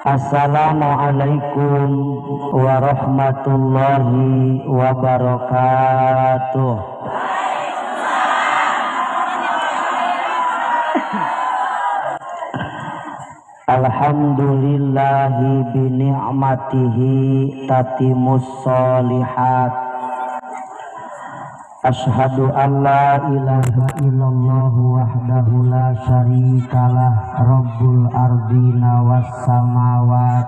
Assalamualaikum warahmatullahi wabarakatuh. Alhamdulillahi bini'matihi tatimus sholihat. Asyhadu an la ilaha illallah wahdahu la syarikalah rabbul ardina was samawat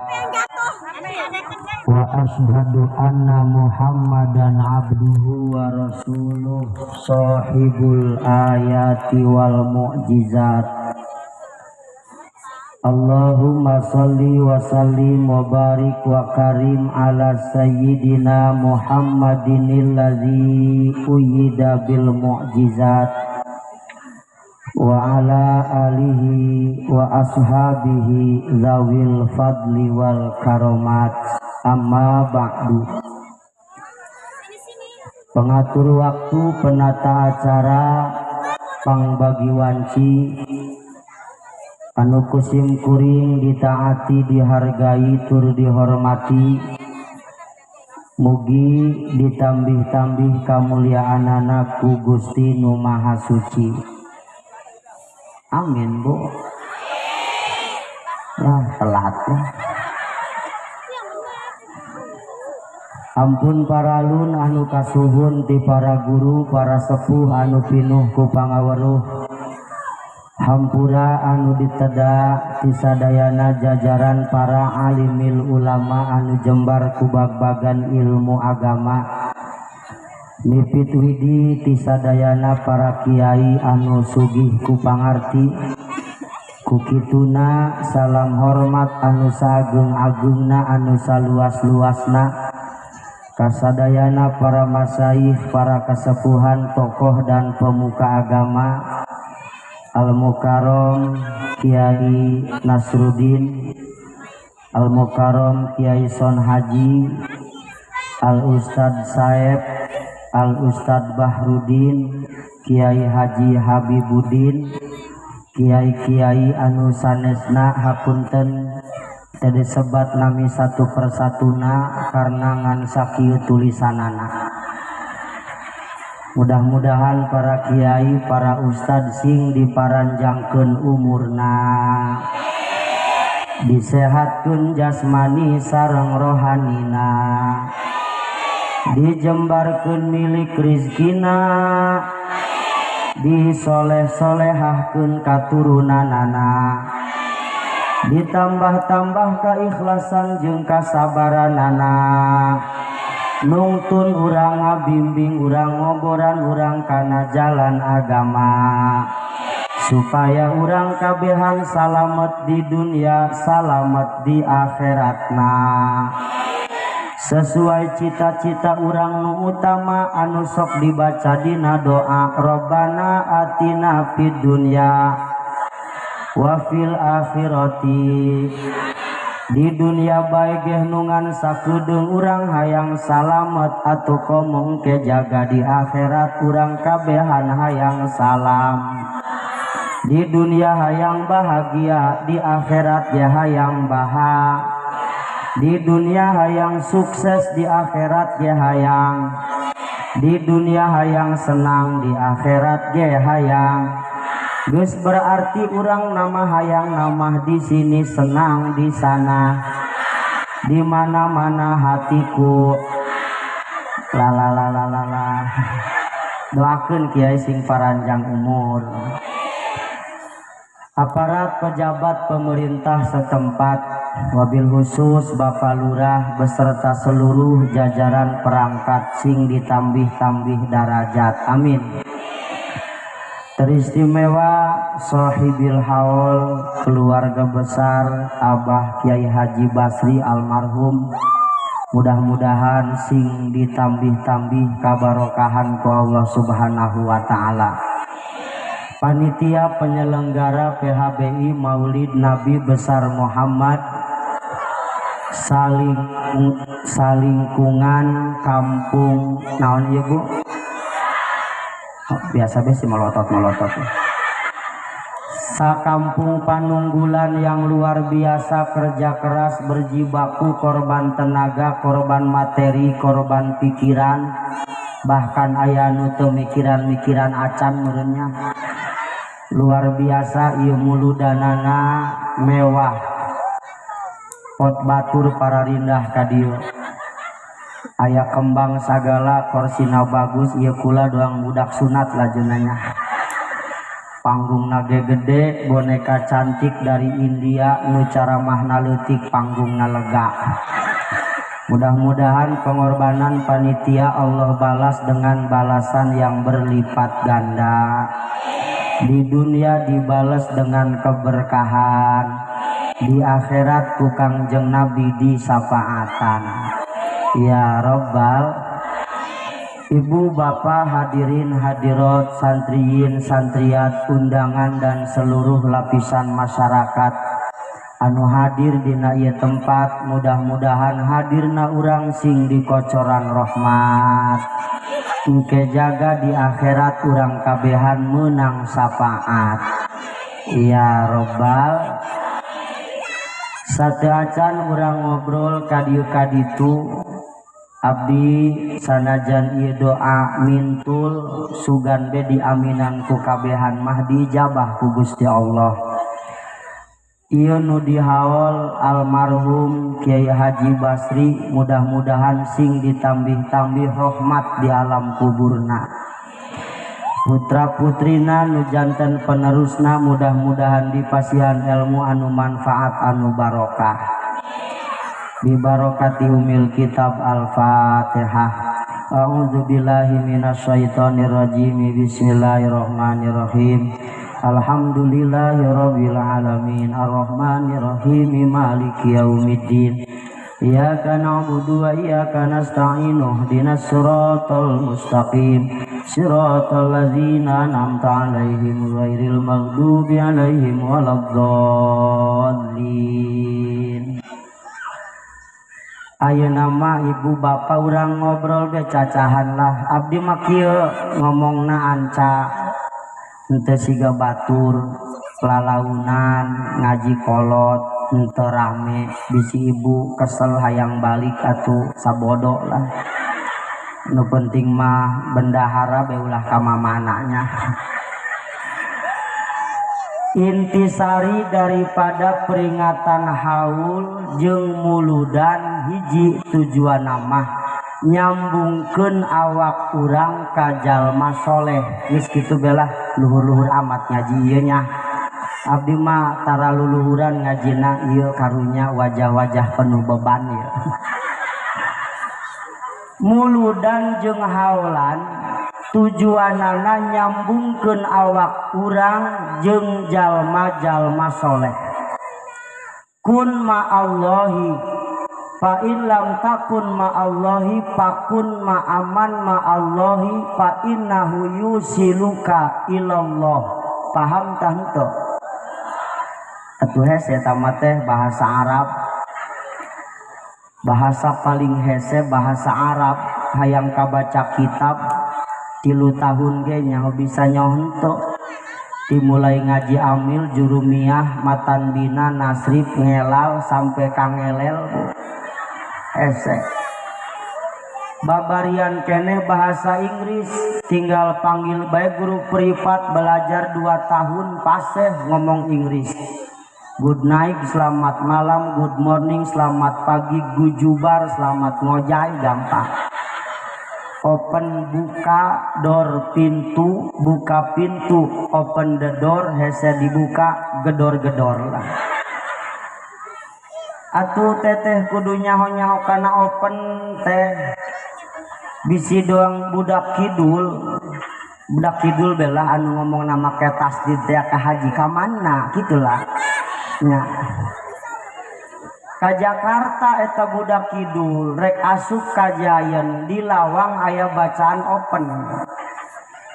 wa asyhadu anna muhammadan abduhu wa rasuluh sahibul ayati wal mu'jizat. Allahumma salli wa sallim wa barik wa karim ala sayyidina Muhammadin allazi uyyida bil mu'jizat wa ala alihi wa ashabihi zawil fadli wal karomat. Amma ba'du. Pengatur waktu, penata acara, pangbagi wanci anu kusim kuring ditaati, dihargai, tur dihormati, mugi ditambih-tambih kamuliaanana ku Gusti Nu Maha Suci. Amin, Bu. Lah, telat lah. Ampun paralun anu kasuhun ti para guru, para sepuh anu pinuh ku pangaweruh. Hampura anu diteda tisadayana jajaran para alimil ulama anu jembar ku bag-bagan ilmu agama. Mipit widi tisadayana para kiai anu sugih ku pangarti. Kukituna salam hormat anu sagung-agungna anu saluas-luasna kasadayana para masyayikh, para kesepuhan, tokoh dan pemuka agama. Al-Mukarram Kiai Nasruddin, Al-Mukarram Kiai Son Haji, Al-Ustad Saeb, Al-Ustad Bahrudin, Kiai Haji Habibuddin, Kiai-kiai anu sanesna hapunten teu disebat nami satu persatuna karena ngan sakieu tulisanana. Mudah-mudahan para kiai, para ustad sing diparanjangkeun umurna, disehatkeun jasmani sareng rohanina, dijembarkeun milik rizkina, disoleh-solehahkeun katurunanana, ditambah-tambah keikhlasan jeung kasabaranana, nungtun urang ngabimbing urang ngoboran urang kana jalan agama, supaya urang kabehan salamet di dunia, salamet di akhiratna, sesuai cita-cita urang nu utama anu sok dibaca dina doa Robbana atina fid dunya wa fil akhirati. Di dunia bae geh nu ngan sakedeung urang hayang salamet atuh komo engke jaga di akhirat urang kabehan hayang salam. Di dunia hayang bahagia, di akhirat ya hayang bahagia. Di dunia hayang sukses, di akhirat ya hayang. Di dunia hayang senang, di akhirat ge hayang. Geus berarti urang nama hayang nama di sini senang di sana. Di mana-mana hatiku. La la la la la la. Doakeun kiai sing paranjang umur. Aparat pejabat pemerintah setempat, wabil khusus Bapak Lurah beserta seluruh jajaran perangkat sing ditambih-tambih darajat. Amin. Teristimewa Sohibil Haul, keluarga besar Abah Kiai Haji Basri almarhum, mudah-mudahan sing ditambih-tambih kabarokahan ku Allah Subhanahu wa ta'ala. Panitia penyelenggara PHBI Maulid Nabi Besar Muhammad salingkungan kampung naon ieu Bu? Oh, biasa be si melotot-melotot. Sakampung Panunggulan yang luar biasa kerja keras, berjibaku, korban tenaga, korban materi, korban pikiran, bahkan aya nu teu mikiran-mikiran acan meureunnya. Luar biasa ieu muludanana mewah. Pot batur pararindah ka dieu. Aya kembang sagala, korsina bagus, ieu kula doang budak sunat lajeunanya. Panggung nage gede, boneka cantik dari India, nu caramahna leutik, panggungna lega. Mudah-mudahan pengorbanan panitia Allah balas dengan balasan yang berlipat ganda. Di dunia dibalas dengan keberkahan, di akhirat ku Kangjeng Nabi disafaatan. Ya Rabbal. Ibu bapak hadirin hadirat, santriyin santriat, undangan dan seluruh lapisan masyarakat anu hadir dina ieu tempat, mudah-mudahan hadirna urang sing dikocoran rahmat, engke jaga di akhirat urang kabehan menang syafaat. Ya Rabbal. Sateuacan urang ngobrol ka dieu ka ditu, abdi sanajan ieu doa mintul sugan be diaminan ku kabehan mah diijabah ku Gusti Allah. Ieu nu dihaol almarhum Kiai Haji Basri, mudah-mudahan sing ditambih-tambih rahmat di alam kuburna. Putra putrina nu janten penerusna mudah-mudahan dipasihan ilmu anu manfaat anu barokah. Bibarokati umil kitab Al-Fatihah. A'udzubillahi minasyaitonirrajim. Bismillahirrahmanirrahim. Alhamdulillahirabbil alamin arrahmanirrahim maliki yaumiddin. Iyyaka na'budu wa iyyaka nasta'in ihdinas siratal mustaqim siratal ladzina an'amta 'alaihim ghairil maghdubi 'alaihim waladdallin. Ayeuna mah ibu bapak urang ngobrol be cacahan lah. Abdi mah kieu ngomongna anca henteu siga batur lalaunan ngaji kolot henteu rame, bisi ibu kesel hayang balik atuh sabodo lah. Nu penting mah bendahara be ulah ka mamananya. Intisari daripada peringatan haul jeung muludan hiji tujuan mah nyambungkeun awak urang ka jalma soleh. Geus kitu belah luhur-luhur amat ngaji ieu nya. Abdi mah tara luluhuran ngajina ieu karunya wajah-wajah penuh beban ieu. Muludan jeung haulan tujuanana nyambungkeun awak urang jeung jalma-jalma soleh. Kun ma'allahi fa in lam takun ma'allahi fakun ma'aman ma'allahi fa innahu yusiluka ilallah. Paham tah henteu? Atuh hese eta mah teh bahasa Arab. Bahasa paling hese bahasa Arab. Hayang kabaca kitab 3 tahun ge nyaho bisa nyaho henteu. Dimulai ngaji amil, jurumiyah, matan bina, nasrib, ngelal sampai kangelel hese. Babarian keneh bahasa Inggris, tinggal panggil bae guru privat belajar 2 tahun paseh ngomong Inggris. Good night, selamat malam, good morning, selamat pagi, gujubar, selamat ngojay, gampang. Open buka door pintu, buka pintu, open the door, hese dibuka, gedor-gedor lah. Atuh teteh kudu nyaho-nyaho kana open teh. Bisi doang budak kidul. Budak kidul belah anu ngomong nama ke tasdid teh ka haji ka mana gitulah. Nya. Ka Jakarta eta budak kidul rek asup ka Giant di lawang aya bacaan open.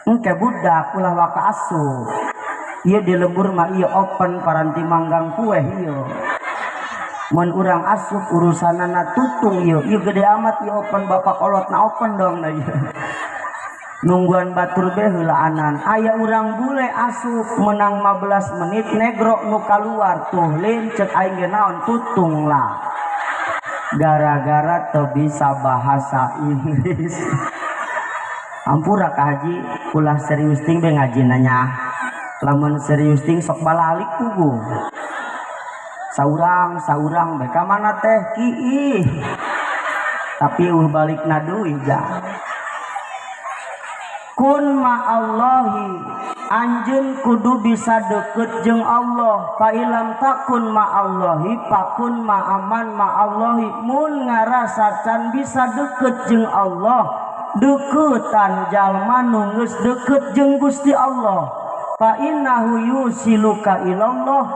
Engke budak ulah waka asup. Ieu di lembur mah ieu open paranti manggang kueh ieu. Mun urang asup urusanana tutung ieu. Ieu gede amat ieu open bapak kolotna open dong na ieu. Nungguan batur be heulaanan. Aya urang bule asup menang 15 menit negro nu kaluar tuh lin cek aing ge naon tutung lah. Gara-gara teu bisa bahasa Inggris. Ampura ka haji ulah serius ting be ngajina nya. Lamun serius ting sok balalik puguh. Saurang-saurang be ka mana teh kiih. Tapi eueuh balikna deui ja. Kun ma'allahi anjeun kudu bisa deket jeung Allah. Fa ilam takun ma'allahi fakun ma'aman ma'allahi. Mun ngarasa can bisa deket jeung Allah, deketan jalma nu geus deket jeung Gusti Allah. Fa innahu yusiluka ilallah,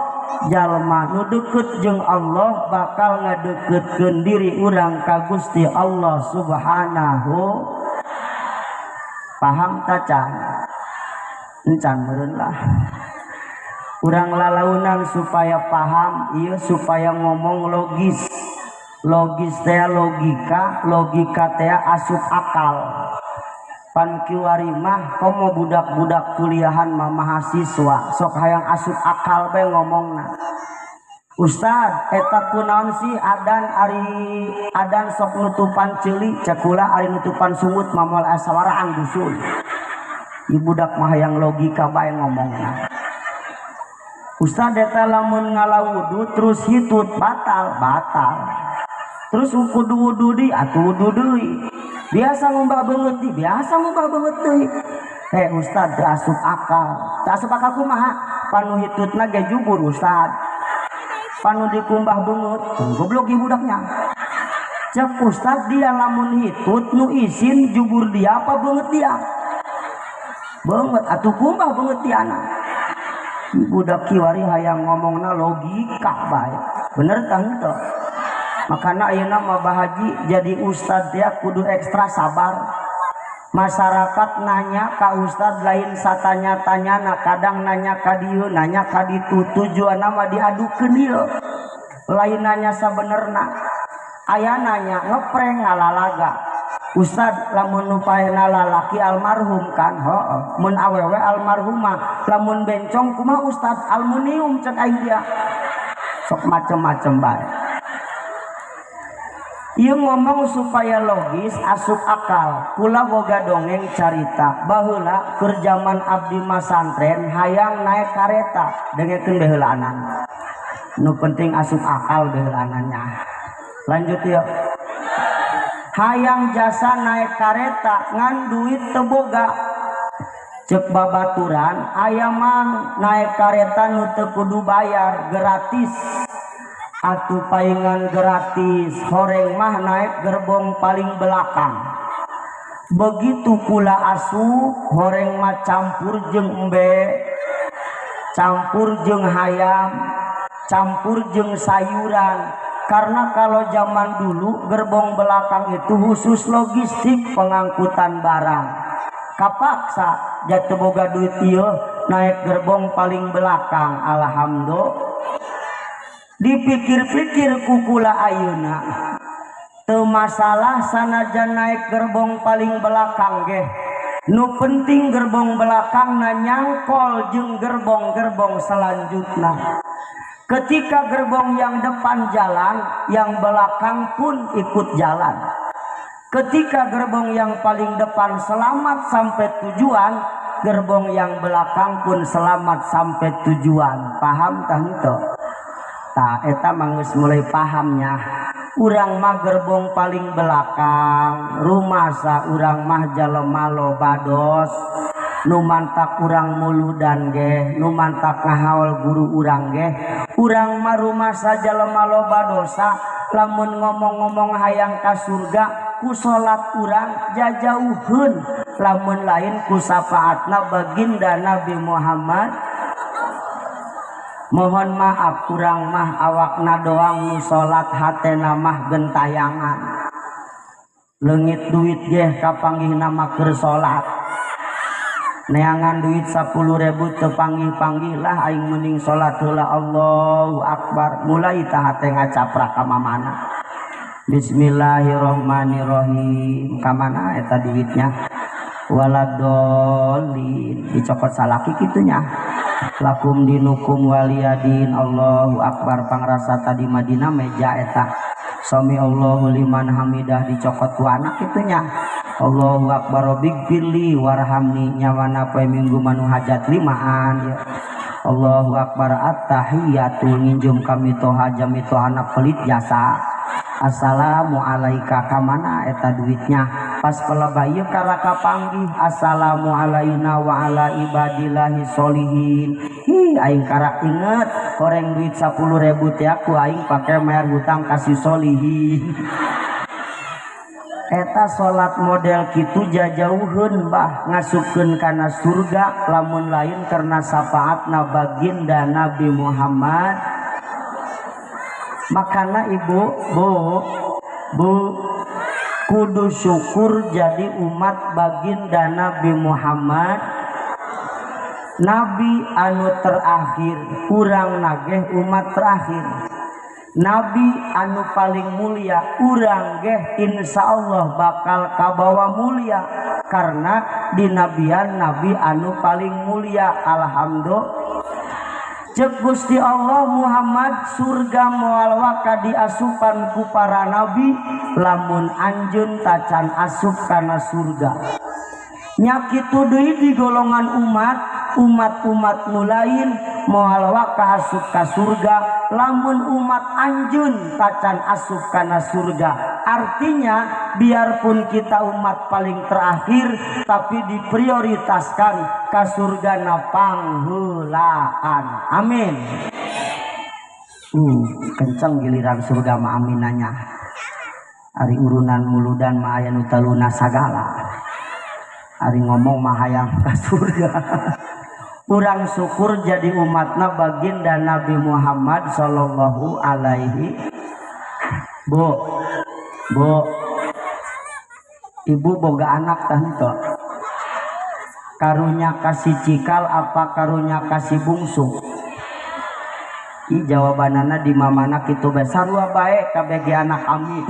jalma nu deket jeung Allah bakal ngadeketkeun diri urang ka Gusti Allah Subhanahu. Paham ta can? Encan meureun lah. Urang lalaunan supaya paham, ieu supaya ngomong logis. Logis teh logika, logika teh asup akal. Pan kiwari mah komo budak-budak kuliahan mah mahasiswa sok hayang asup akal bae ngomongna. Ustad, eta kunaon sih adan ari adan sok nutupan ceuli cek kula ari nutupan sungut mah moal asa waraan dusun. Ieu budak mah hayang logika bae ngomongna. Ustad eta lamun ngala wudu terus hitut batal, batal. Terus kudu wudu deui atuh wudu deui. Biasa ngumbah beungeut deui, biasa ngumbah beungeut deui. Heh ustad teu asup akal. Teu asup akal kumaha? Panu hitutna ge jubur ustad. Panu dikumbah beungeut, goblok ieu budaknya. Cek ustad dia lamun hitut nu isin jubur dia apa beungeut dia? Beungeut atuh kumbah beungeut diana. Budak kiwari hayang ngomongna logika bae. Bener tah henteu? Makana ayeuna mah bahaji jadi ustad dia kudu ekstra sabar. Masyarakat nanya ka ustad lain satanya-tanyana, kadang nanya ka dieu, nanya ka ditu, tujuanna mah diadukeun ieu. Lain nanya sabenerna. Aya nanya ngeprank ngalalaga. Ustad lamun nu paehna lalaki almarhum kan, heuh. Mun awewe almarhumah, lamun bencong kumaha ustad aluminium cek aing dia. Sok macem-macem bae. Ieu ngomong supaya logis asup akal. Kula boga dongeng carita baheula keur jaman abdi masantren hayang naik kareta dengekeun baheulaanan. Nu penting asup akal baheulaanannya. Lanjut yuk. Hayang jasa naik kareta ngan duit teu boga. Cek babaturan aya mah naik kareta nu teu kudu bayar gratis. Atuh paingan gratis horeng mah naik gerbong paling belakang. Begitu kula asup horeng mah campur jeung embe, campur jeung hayam, campur jeung sayuran. Karena kalau zaman dulu gerbong belakang itu khusus logistik pengangkutan barang. Kapaksa jatuh boga duit ieu naik gerbong paling belakang. Alhamdulillah. Dipikir-pikir kukula ayeuna teu masalah sanajan naik gerbong paling belakang ge. Nu penting gerbong belakang na nyangkol jeung gerbong-gerbong selanjutna. Ketika gerbong yang depan jalan, yang belakang pun ikut jalan. Ketika gerbong yang paling depan selamat sampai tujuan, gerbong yang belakang pun selamat sampai tujuan. Paham tah henteu? Tah eta mah geus mulai pahamnya. Urang mah gerbong paling belakang, rumasa urang mah jalema loba dos. Nu mantak urang muludan ge, nu mantak ngahaol guru urang ge. Urang mah rumasa jalema loba dosa, lamun ngomong-ngomong hayang ka surga ku salat urang jajauheun, lamun lain ku syafaatna baginda Nabi Muhammad. Mohon maaf kurang mah awakna doang nu salat hatena mah gentayangan. Leungit duit geh kapanggihna mah keur salat. Neangan duit 10.000 teu panggih-panggih lah aing mending salat heula Allahu Akbar. Mulai tah hate ngacaprak ka mamana. Bismillahirrahmanirrahim. Ka mana eta duitnya? Waladolin dicokot salaki kitunya. Lakum dinukum waliyadin. Allahu akbar pangrasa tadi Madinah meja eta. Sami Allahu liman hamidah dicokot ku anak kitunya. Allahu akbar rabbighfirli warhamni nyawana poe minggu manu hajat limaan ya. Allahu akbar at-tahiyatu nginjum kami toha jami tohana pelit jasa. Assalamu alaika kamana eta duitnya pas pelebah ieu karaka panggih assalamu alaina wa ala ibadillahi sholihin. Hi aing karak inget horeng duit 10.000 teh aku aing pake bayar hutang kasih sholihin. Eta salat model kitu jajauheun bah ngasupkeun kana surga lamun lain karena syafaatna baginda Nabi Muhammad. Makana ibu, bu, bu kudu syukur jadi umat baginda Nabi Muhammad. Nabi anu terakhir, urang nageh umat terakhir. Nabi anu paling mulia, urang geh insya Allah bakal kabawa mulia karena dinabian Nabi anu paling mulia. Alhamdulillah. Cek Gusti Allah Muhammad surga moal waka diasupan ku para nabi lamun anjeun tacan asup kana surga. Nya kitu deui di golongan umat, umat-umat nu lain moal waka asup ka surga lamun umat anjeun tacan asup kana surga. Artinya biarpun kita umat paling terakhir tapi diprioritaskan ka surga na pangheulaan. Amin. Kenceng giliran surga mah aminanya. Ari urunan muludan mah aya nu taluna sagala. Ari ngomong mah hayang ka surga. Urang syukur jadi umatna baginda Nabi Muhammad sallallahu alaihi. Bu, bu, ibu boga anak tah henteu? Karunya kasih cikal apa karunya kasih bungsu? Ih jawabanana di mamana kitu bae sarua bae kabeh ge anak kami.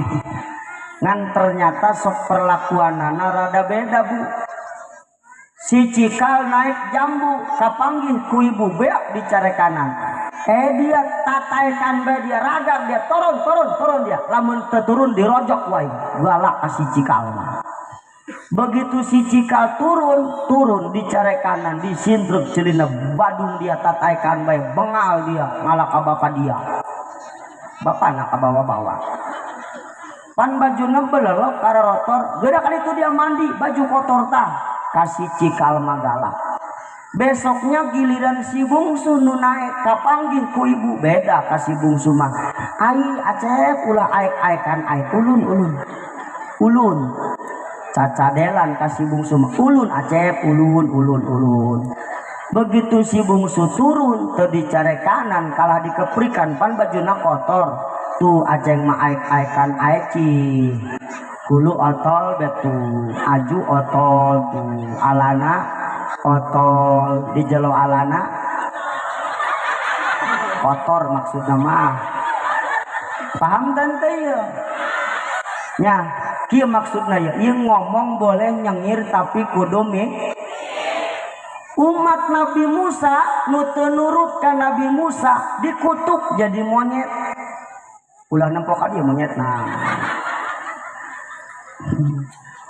Ngan ternyata sok perlakuanana rada beda bu. Si cikal naik jambu kapanggih ku ibu beak dicarekanan. Dia tataekan bae dia ragak dia turun turun turun dia. Lamun teu turun dirojok wae galak ka si cikal mah. Begitu si cikal turun turun dicarekanan disindruk celina badung dia tataekan bae bengal dia ngalah ka bapa dia. Bapana ka bawa-bawa. Pan bajuna belelok karotor, geura kali itu dia mandi baju kotor tah. Kasih cikal magala. Besoknya giliran si bungsu nu naek kapanggih ku ibu beda kasih bungsu mah. Ai acep ulah aek-aekan aek ulun ulun. Ulun. Cacadelan kasih bungsu mah ulun acep ulun ulun ulun. Begitu si bungsu turun teu dicarekanan kalah dikeprikan pan bajuna kotor. Tuh aceng mah aek-aekan aek cih. Hulu otol betu, aju otol tuh, alana otol, di jelo alana kotor maksudnya mah. Paham tante ya? Nya, kieu maksudna ya, ieu ngomong boleh nyengir tapi kudu Umat Nabi Musa nu teu nurut ka Nabi Musa dikutuk jadi monyet. Ulah nempok ka dia monyet nah.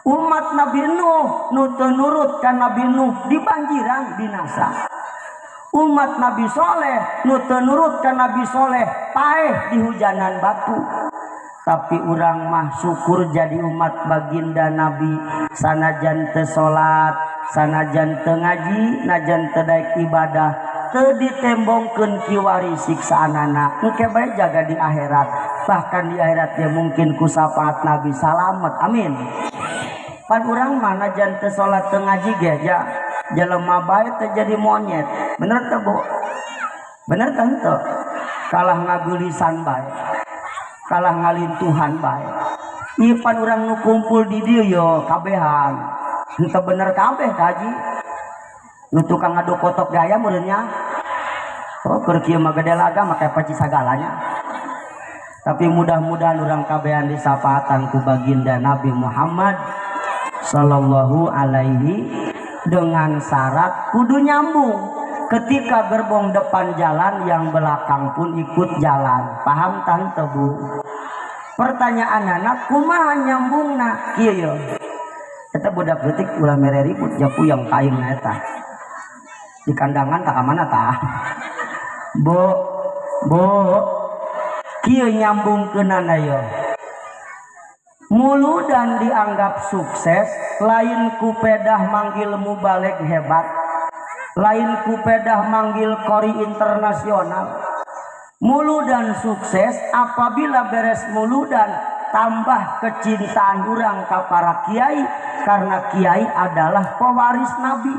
Umat Nabi Nuh nu teu nurut ka Nabi Nuh dibanjiran binasa. Umat Nabi Soleh nu teu nurut ka Nabi Soleh paeh di hujanan batu. Tapi urang mah syukur jadi umat baginda Nabi sanajan teu salat, sanajan teu ngaji, najan teu daek ibadah, teu ditembongkeun kiwari siksaanana. Engke bae jaga di akhirat. Bahkan di akhirat ya mungkin ku syafaat Nabi salamet. Amin. Pan urang mah najan teu salat teu ngaji ge ja jelema bae teu jadi monyet. Bener teu Bu? Bener teu henteu? Kalah ngagulisan bae. Kalah ngalintuhan bae. Ieu pan urang nu kumpul di dieu yo kabehan. Henteu bener kabeh kaji. Nu tukang ngadu kotok gaya meureun nya. Oh keur kieu mah gede laga make paci sagalanya. Tapi mudah-mudahan urang kabehan disapaatan ku baginda Nabi Muhammad Sallallahu alaihi dengan syarat kudu nyambung. Ketika gerbong depan jalan, yang belakang pun ikut jalan. Paham tante bu? Pertanyaan anak, kumaha nyambungna? Kieu yo. Eta budak leutik ulah mere ribut japu yang kaing na eta. Di kandangan tak mana tah? Bo, bo, kieu nyambungkeunana yo. Muludan dianggap sukses, lain ku pedah manggil mubalig hebat, lain ku pedah manggil kori internasional. Muludan sukses apabila beres muludan tambah kecintaan urang ka para kiai, karena kiai adalah pewaris nabi.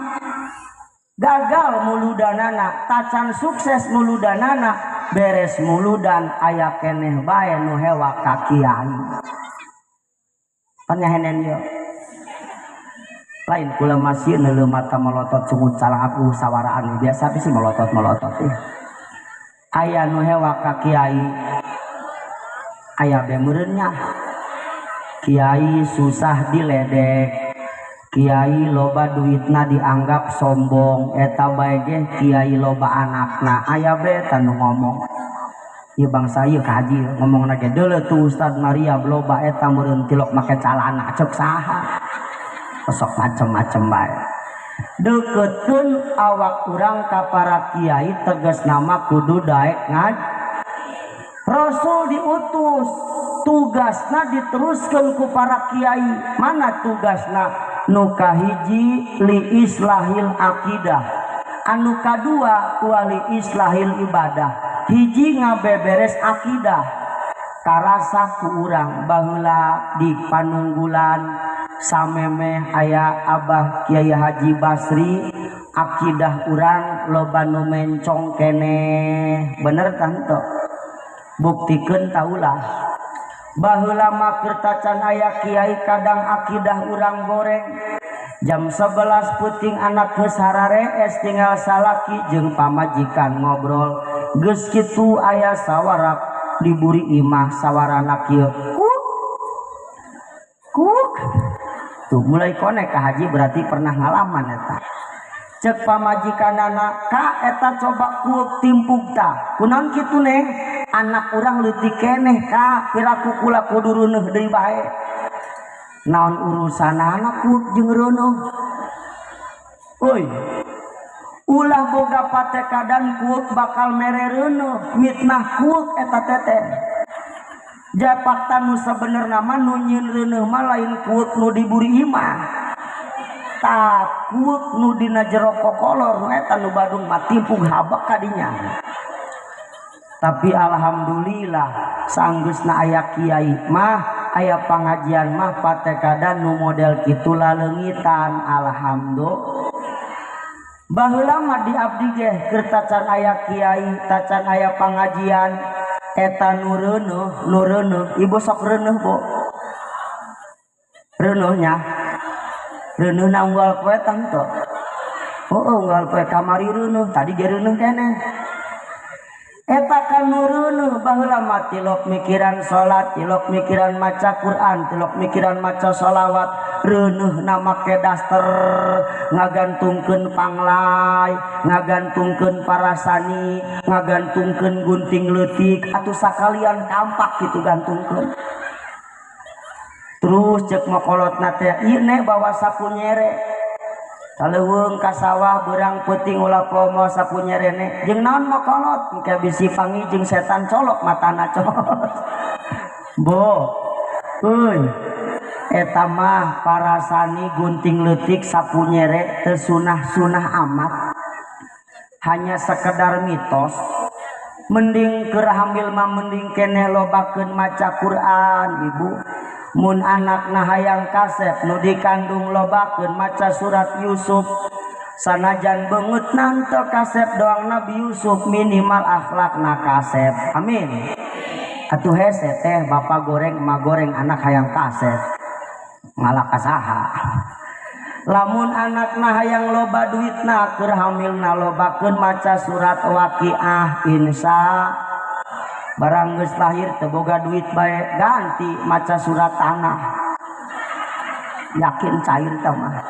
Gagal muludanana, tacan sukses muludanana, beres muludan aya keneh bae nu hewa ka kiai. Panyahenen yo. Lain kula masih neuleuh mata melotot sungut salah aku sawaraan biasa sih melotot-melotot ih. Aya nu hewa ka kiai, aya be meureun nya. Kiai susah diledek, kiai loba duitna dianggap sombong, eta bae ge kiai loba anakna, aya be eta nu ngomong. Ieu bangsa ieu ka haji ngomongna ge deuleu tuh Ustad Maria loba eta meureun tilok make calana cek saha. Sok macem-macem bae. Deketkeun awak urang ka para kiai tegas nama kudu daek ngaj. Rasul diutus, tugasna diteruskeun ku para kiai. Mana tugasna? Nu kahiji li islahil akidah, anu kadua wali islahil ibadah. Hiji ngabeberes akidah karasa ku urang baheula di panunggulan samemeh aya Abah Kiai Haji Basri, akidah urang loba nu mencong keneh. Bener tante? Buktikeun taulah. Baheula mah keur tacan aya kiai kadang akidah urang goreng. Jam 11 peuting anak geus hararees tinggal salaki jeung pamajikan ngobrol. Geus kitu aya sawarak diburi imah sawarana kieu. Kuk. Kuk. Tuh mulai konek ka haji berarti pernah ngalaman eta. Cek pamajikanana, "Ka eta coba kuuk timpuk tah." Kunaon kitu neng? Anak urang leutik keneh ka, piraku kula kudu reuneuh deui bae. Naon urusanana kuuk jeung reuneuh? Euy. Ulah boga patekadan kuuk bakal mere reuneuh, mitnah kuuk eta teteh. Japakta nu sabenerna mah nu nyieun reuneuh mah lain kuuk nu diburi imah. Tah kuuk nu dina jero kokolor nu eta nu badung mah timpung habek kadinya. Tapi alhamdulillah sanggeusna aya kiai mah, aya pangajian mah patekadan nu model kitu laleungitan, alhamdulillah. Baheula mah di abdi ge keur tacan aya kiai, tacan aya pangajian, eta nu reuneuh, nu reuneuh, ibu sok reuneuh bu. Reuneuh nya. Reuneuh na unggal poe tangto. Oh, unggal poe kamari reuneuh, tadi ge reuneuh keneh. Eta kan nu reuneuh baheula mah tilok mikiran salat, tilok mikiran maca Quran, tilok mikiran maca sholawat, reuneuh na make daster, ngagantungkeun panglai, ngagantungkeun parasani, ngagantungkeun gunting leutik, atuh sakalian kampak kitu gantungkeun. Terus cek mokolotna teh, ieu neh bawa sapu nyere. Kaleuweung ka sawah beurang peuting ulah poho mawa sapu nyerene. Jeung naon mokolot? Engke bisi pangi jeung setan colok matana colok. Bo, euy, eta mah parasani gunting leutik sapu nyere teu sunah-sunah amat. Hanya sekedar mitos. Mending keur hamil mah mending keneh lobakeun maca Quran, ibu. Mun anakna hayang kasep nu dikandung lobakeun maca surat Yusuf. Sanajan beungeut nante kasep doang Nabi Yusuf minimal akhlakna kasep. Amin. Atuh hese teh bapak goreng emak goreng anak hayang kasep. Ngalah ka saha? Lamun anakna hayang loba duitna keur hamilna lobakeun maca surat Waqiah insya. Barang geus lahir teu boga duit bae ganti maca surat tanah. Yakin cair tah mah.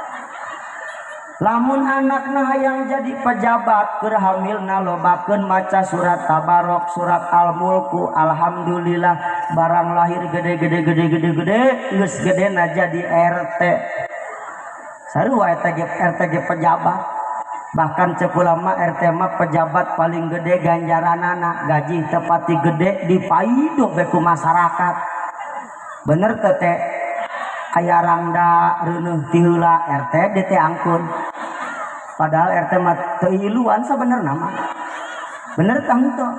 Lamun anakna hayang jadi pejabat keur hamilna lobakeun maca surat Tabarok, surat Al-Mulku. Alhamdulillah barang lahir gede gede gede gede gede geus gedena jadi RT. Sarua eta ge RT ge pejabat. Bahkan cek ulama RT mah pejabat paling gede ganjaranana, gaji tepati gede dipaido be ku masyarakat. Bener teh teh? Aya rangda reuneuh ti heula RT DT angkun. Padahal RT mah teu iluan sabenerna mah. Bener tah henteu?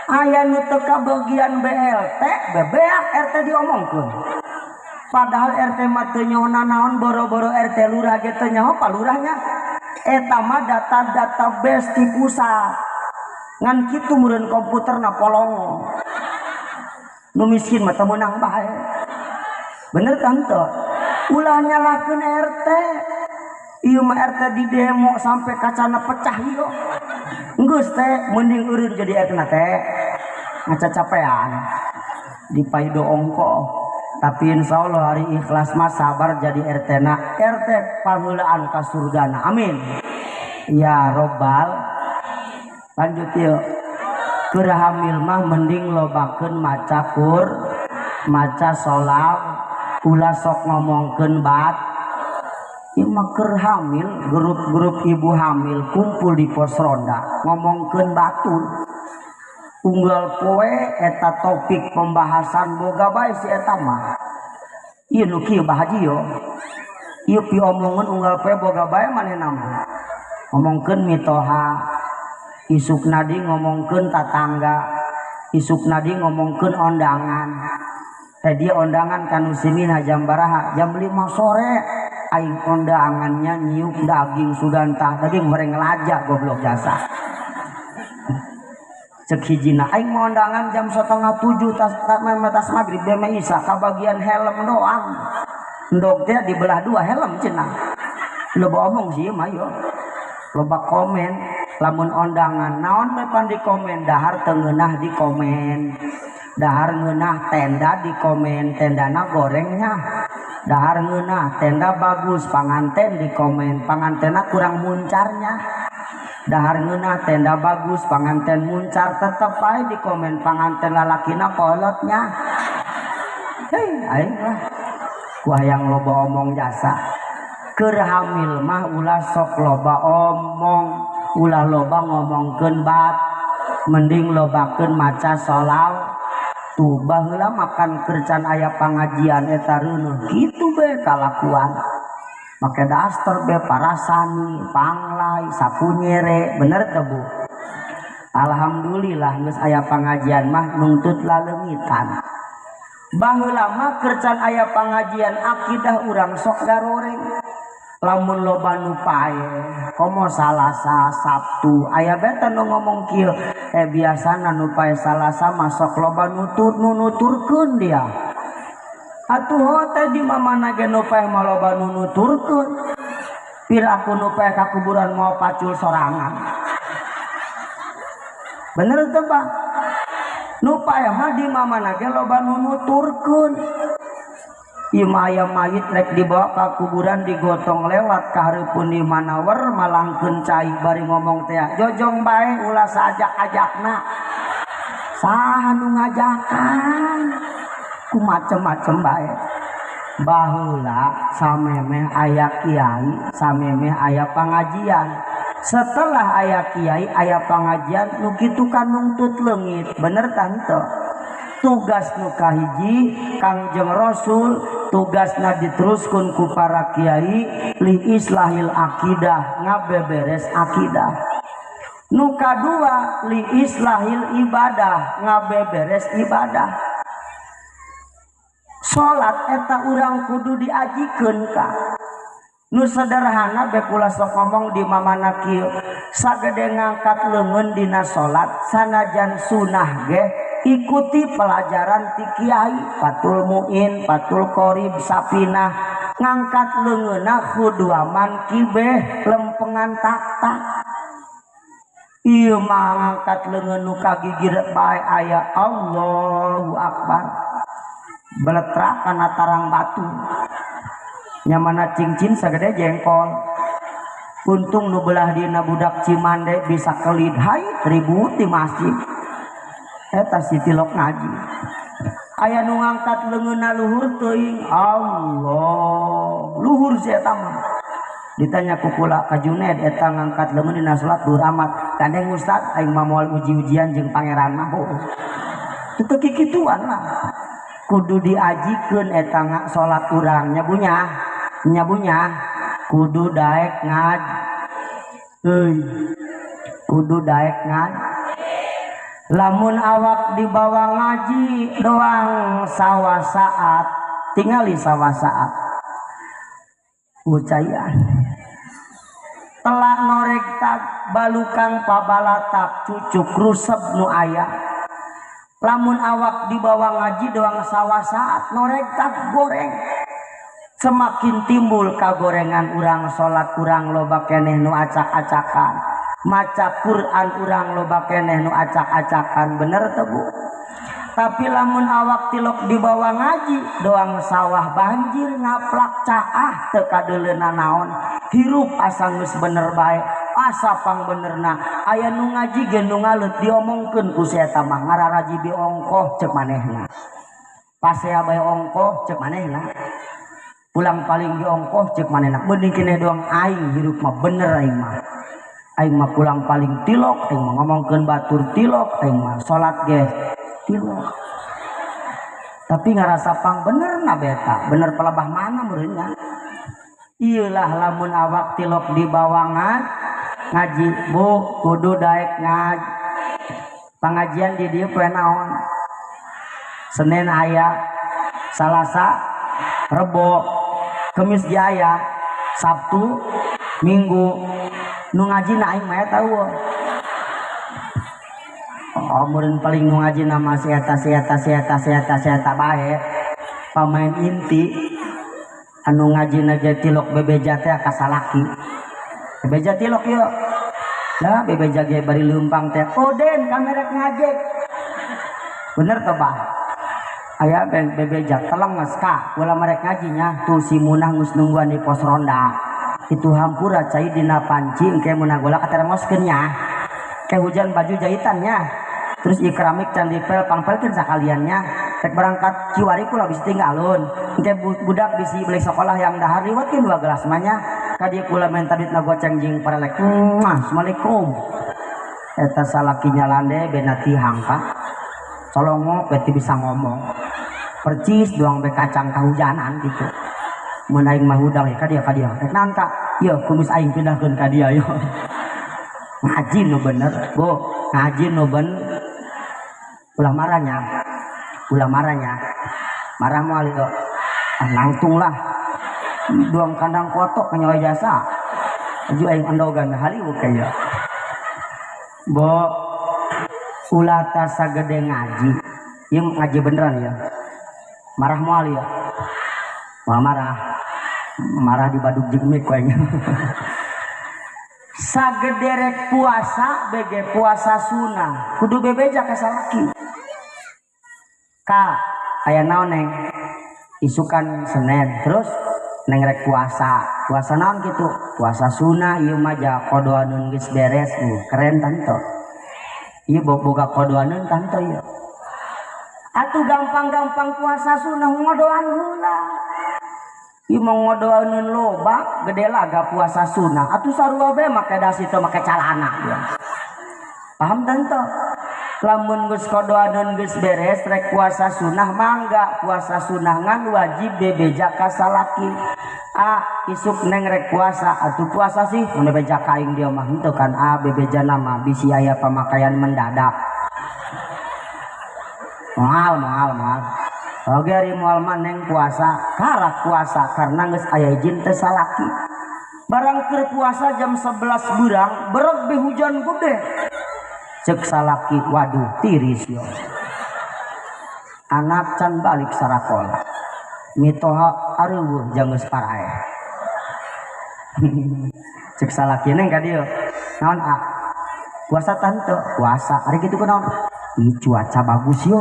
Aya nu teu kabagian BLT, bebeak RT diomongkeun. Padahal RT mah teu nyaho nanaon, boro-boro RT lurah ge teu nyaho pa lurahnya. Eta mah data-data base ti pusat. Ngan kitu meureun komputerna polongo. Nu miskin mah teu meunang bae. Bener kan teu? Ulah nyalahkeun RT. Ieu mah RT di demo sampai kacana pecah ieu. Geus teh mending eureun jadi RT na teh. Ngacacapean. Dipaido ongko. Tapi insya Allah hari ikhlas mah sabar jadi RT na. RT pangeulaan ka surgana. Amin. Ya robbal. Lanjut yuk. Keur hamil mah mending lobakeun maca kur, maca sholawat, ulah sok ngomongkeun bat. Ieu mah keur hamil, grup-grup ibu hamil kumpul di pos ronda ngomongkeun batur. Unggal poe eta topik pembahasan boga bae si eta mah. Ieu nu kieu Bah Haji yo. Ieu piomongeun unggal poe boga bae manehna mah. Ngomongkeun mitoha, isuk nadi ngomongkeun tatangga, isuk nadi ngomongkeun ondangan. Teh dia ondangan kanu simina jam baraha, jam 5 sore. Aing ondangannya nyiuk daging sugantah, daging goreng lajak goblok jasa. Cek hijina aing mau ondangan jam 6:30 tas tas maghrib beme isa kabagian helm doang. Ndog teh dibelah dua helm cenah. Loba omong sih mah yo. Loba komen lamun ondangan naon we pan di komen, dahar teu ngeunah di komen. Dahar ngeunah tenda di komen, tendana gorengnya. Dahar ngeunah tenda bagus, panganten di komen, pangantena kurang muncarnya. Dahar ngeunah tenda bagus, panganten muncar, tetep bae di komen panganten lalakina kolotnya. Hei, aing lah. Ku hayang loba omong jasa. Keur hamil mah ulah sok loba omong, ulah loba ngomongkeun bat, mending lobakeun maca sholawat. Tuh baheula makan kercan aya pangajian eta reuneuh kitu be kalakuan. Make daster be parasani, panglai, sapu nyere, bener teu Bu? Alhamdulillah geus aya pangajian mah nungtut laleungitan. Baheula mah kercan aya pangajian akidah urang sok garoreng. Lamun loba nu pae, komo Salasa, Sabtu, aya beta nu ngomong kieu, biasana nu pae Salasa mah sok loba nutur nu nuturkeun dia. Atuh teh di mamana ge nu pae mah loba nu nuturkeun. Pir aku nu pae ka kuburan mau pacul sorangan. Bener teu Pak? Nu pae mah di mamana ge loba nu nuturkeun. Ieu mah aya mayit rek dibawa ka kuburan digotong lewat ka hareupeun di manawer malangkeun cai bari ngomong teh jojong bae ulah saajak-ajakna. Saha nu ngajakan? Ku macem-macem bae. Baheula samemeh aya kiai, samemeh aya pangajian. Setelah aya kiai, aya pangajian nu kitu kan nungtut leungit. Bener tante? Tugas nu kahiji Kangjeng Rasul tugasna diteruskeun ku para kiai li islahil akidah, ngabeberes akidah. Nu kadua li islahil ibadah, ngabeberes ibadah. Salat eta urang kudu diajikeun ka. Nu sederhana be kula sok ngomong di mamana kieu, sagede ngangkat leungeun dina salat sanajan sunah ge ikuti pelajaran ti kiai Fathul Muin, Fathul Qorib, Sapinah, ngangkat leungeunna khuduaman kibeh lempengan tak-tak. Ieu mah ngangkat leungeun nu kagigir bae aya Allahu Akbar. Beletrak kana tarang batu. Nyamana cincin sagede jengkol. Untung nu belah dina budak Cimande bisa kelid hai ribut di masjid. Eta si tilok ngaji. Aya nu ngangkat leungeunna luhur teuing Allah. Luhur si eta mah. Ditanya ku kula ka Juned eta ngangkat leungeun dina salat luhur amat. Gandeng ustad aing mah moal uji-ujian jeung pangeran mah. Teu kikituan lah. Kudu diajikeun eta salat urang nya bunya. Nya bunya. Kudu daek ngaji. Euy. Kudu daek ngaji. Lamun awak dibawa ngaji doang sawah saat, tingali sawah saat. Ucayan. Telak norek tak balukang pabalatak cucuk rusep nu aya. Lamun awak dibawa ngaji doang sawah saat norek tak goreng. Semakin timbul kagorengan urang salat urang loba keneh nu acak-acakan. Maca Quran urang loba keneh nu acak-acakan, bener teu Bu? Tapi lamun awak tilok dibawa ngaji doang sawah banjir ngaplak caah teu kadeuleuna naon. Hirup asa geus bener bae, asa pang benerna. Aya nu ngaji ge nu ngaleut diomongkeun ku si eta mah ngararaji bi ongkoh ceuk manehna. Pasea bae ongkoh ceuk manehna. Pulang paling di ongkoh cek manehna. Mending keneh doang aing hirup mah bener aing mah. Aing mah pulang paling tilok, aing mah ngomongkeun batur tilok, aing mah salat ge tilok. Tapi ngarasa pang bener na beta, bener pelebah mana meureunnya. Ieulah lamun awak tilok di bawangan ngaji, Bu, kudu daek ngaji. Pangajian di dieu poe naon? Senin aya, Salasa, Rebo, Kemis jaya, Sabtu, Minggu. Nu ngaji na aing mah eta eueuh. Oh, meureun paling nu ngaji na mah si eta si eta si eta si eta si eta bae. Pamain inti anu ngaji na ge tilok bebeja teh ka salaki. Bebeja tilok yeuh. Lah bebeja ge bari leumpang teh. Oden kamerek ngajek. Bener teh bah? Aya bebeja teleng geus ka ulah merek ngajinya tuh si Munah geus nungguan di pos ronda. Itu hampura cai dina panci engke munah gola katermoskeun nya. Ke hujan baju jahitannya. Terus ikramik can dipel pangpelkeun sakaliannya. Rek berangkat kiwari kula bisi tinggalun. Engke budak bisi beli sekolah yang dahar liwatkeun 2 gelas mah nya. Ka dieu kula menta duitna goceng jeung parelek. Assalamualaikum. Eta salakinya lande bena tihang ka. Colongok beti bisa ngomong. Percis doang be kacang kahujanan gitu. Mun aing mah hudang ya ka dia ka dia. Rek naon ka? Ieu kumis aing pindahkeun ka dia yo. Ngaji nu bener, Bu. Ngaji nu bener. Ulah marahnya. Ulah marahnya. Marah moal yo. Ah, langtung lah. Doang kandang kotok nyawa jasa. Aju aing andogan haliweuh ka ieu. Bu, ulah tasagede ngaji. Ieu ngaji beneran ya. Marah moal ya. Moal marah. Marah di badug jigmik ku aing. Sagederek puasa bege puasa sunah. Kudu bebeja ka salaki. Ka aya naon neng? Isukan Senin terus neng rek puasa. Puasa naon kitu? Puasa sunah ieu mah ja kodoanun geus beres. Keren tanto. Ieu boga kodoanun tanto ieu. Atuh gampang-gampang puasa sunah ngodoan heula. Ieu mah ngodoanun loba gede laga puasa sunah. Atuh sarua bae make dasi teu make calana. Paham tanto? Lamun geus kodoanun geus beres rek puasa sunah mangga puasa sunah ngan wajib bebeja ka salaki. A isuk neng rek puasa atuh puasa sih mun bebeja ka aing dia mah henteu kan a bebeja nama bisi aya pamakaian mendadak. Moal moal moal. Oge ari moal mah neng puasa karak puasa karena geus aya izin teh salaki. Barang keur puasa jam 11 beurang bereg be hujan gede. Cek salaki waduh tiris yo. Anak can balik sarakola. Mitoha areuweuh jang geus paraeh. Cek salaki neng ka dieu. Naon a? Puasa tante, puasa. Ari kitu kunaon? Ih cuaca bagus yo.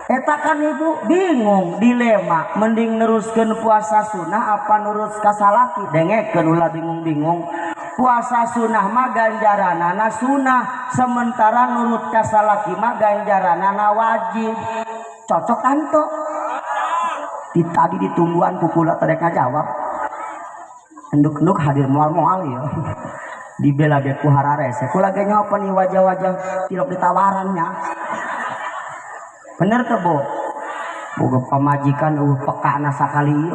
Eta kan ibu bingung dilema mending neruskeun puasa sunah apa nurut ka salaki dengekeun ulah bingung-bingung. Puasa sunah mah ganjaranana sunah sementara nurut ka salaki mah ganjaranana wajib. Cocok anto? Di tadi ditungguan ku kula teh rek ngajawab. Enduk-enduk hadir moal-moal ya. Dibela ge ku hararese. Kula ge nyopan nih wajah-wajah tilok ditawarannya. Bener teh Bu? Boga pamajikan eueuh pekana sakali ieu.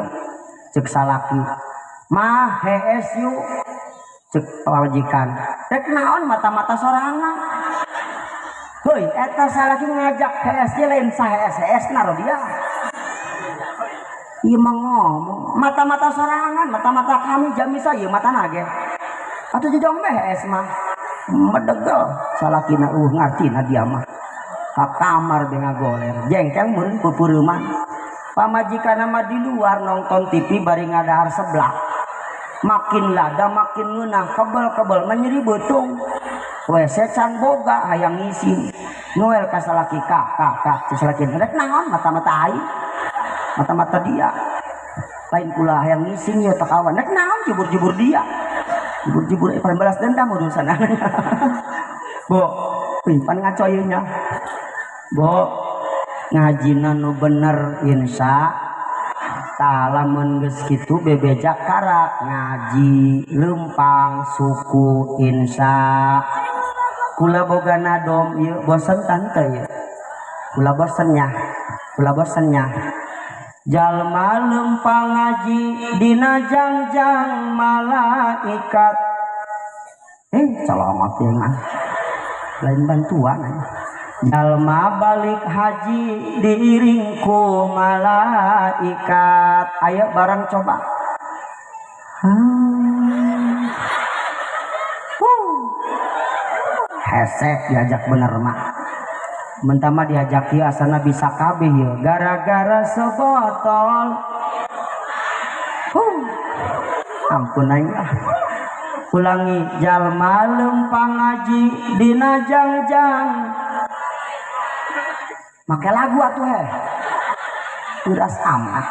Cek salaki. Mah hees yuk. Cek pamajikan. Rek naon mata-mata sorangan. Heuy eta salaki ngajak hees ge lain sahees-heesna dia. Ieu mah ngomong mata-mata sorangan, mata-mata kami jamisa ieu matana ge. Atuh jejong meh hees mah. Medegel salakina eueuh ngartina dia mah. Ka kamar be ngagoler, jengkel meureun pupureuman. Pamajikanna mah di luar nonton TV bari ngadahar seblak. Makin lada makin ngeunah, kebel-kebel mah nyeri beutung. WC can boga hayang ngisi. Noel ka salaki ka ka ka cek salaki rek naon mata-mata aing. Mata-mata dia. Lain kula hayang ngising ieu teh kawan. Rek naon jubur-jubur dia. Jubur-jubur pan balas dendam urusan. Bu, pan ngaco ieu nya. Bu, ngajina nu bener insya ta'ala mun geus kitu bebeja karak ngaji lempang suku insya. Kula boga nadom ieu bosen tante ieu. Kula bosen nya. Kula bosen nya. Jalma lempang ngaji dina jangjang malaikat. Colongot ieu mah. Lain bantuan aja. Jalma balik haji diiring ku malaikat. Ayo bareng coba. Hesek diajak bener mah. Mentama diajak ieu asana bisa kabeh ieu gara-gara sebotol. Ampun aing ah. Ulangi jalma lempang ngaji dina jangjang. Make lagu atuh heh. Uras amat.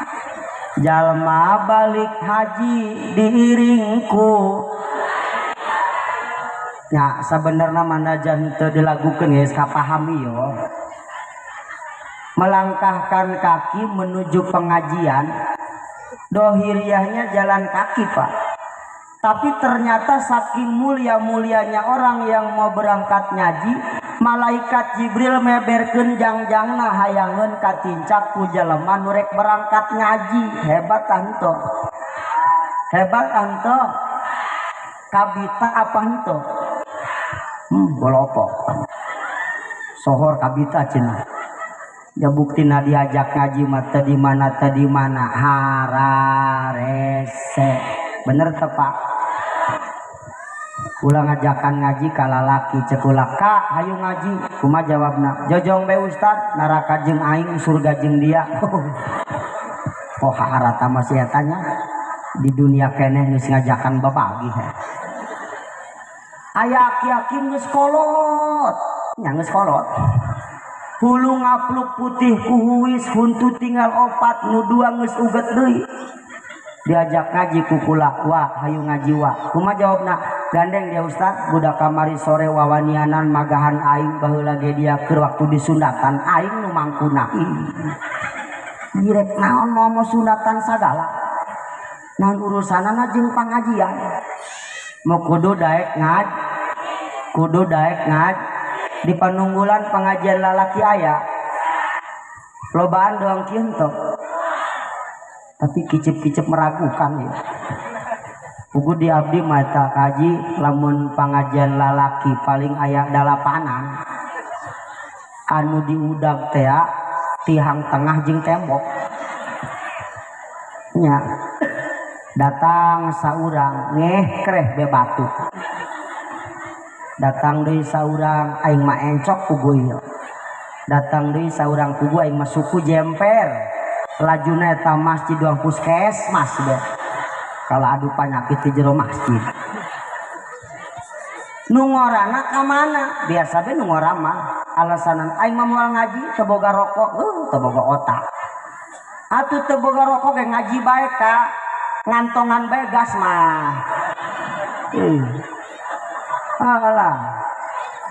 Jalma balik haji diiringku. Ya sabenerna manajan teu dilagukeun geus kapahami yo. Melangkahkan kaki menuju pengajian, dohiriahnya jalan kaki, Pak. Tapi ternyata saking mulia-mulianya orang yang mau berangkat ngaji, malaikat Jibril meberkeun jangjangna hayangeun katincak ku jelema nu rek berangkat ngaji. Hebat anto. Hebat anto. Kabita apa anto? Bolopok. Sohor kabita cenah. Ya buktina diajak ngaji mah teu di mana teu di mana hararese. Bener teu Pak? Ulah ngajakan ngaji ka lalaki cek ulah ka hayu ngaji. Kumaha jawabna? Jojong bae ustad, neraka jeung aing surga jeung dia. Oh harata masih eta nya. Di dunia keneh geus ngajakan babagi. Aya aki-aki geus kolot, nya geus kolot. Hulu ngapluk putih kuhuis huntu tinggal opat nu dua geus uget deui. Diajak ngaji ku kula, wah hayu ngaji wah. Kumaha jawabna? Gandeng dia ustad, budak kamari sore wawanianan magahan aing baheula ge dia keur waktu disundatan aing nu mangkuna. Direk naon mau sundatan sagala. Naon urusanana jeung pangajian. Mau kudu daek ngaj, kudu daek ngaj. Di panunggulan pengajian lalaki aya. Lobaan doang kieu teh. Tapi kicip-kicip meragukan ya. Pugu di abdi mata kaji lamun pengajian lalaki paling aya dalapanan. Anu diudag teh tihang tengah jeung tembok. Nya. Datang saurang ngeh kreh be batu. Datang deui saurang aing mah encok ku ieu. Datang deui saurang ku aing mah suku jemper. Lajuna eta masjid doang puskesmas be. Kalau adu panyakit di jero masjid. Nu ngorana ka mana? Biasa be nu ngora mah. Alasanan aing mah moal ngaji teu boga rokok, teu boga otak. Atuh teu boga rokok ge ngaji bae ka ngantongan bae gas mah. Alah.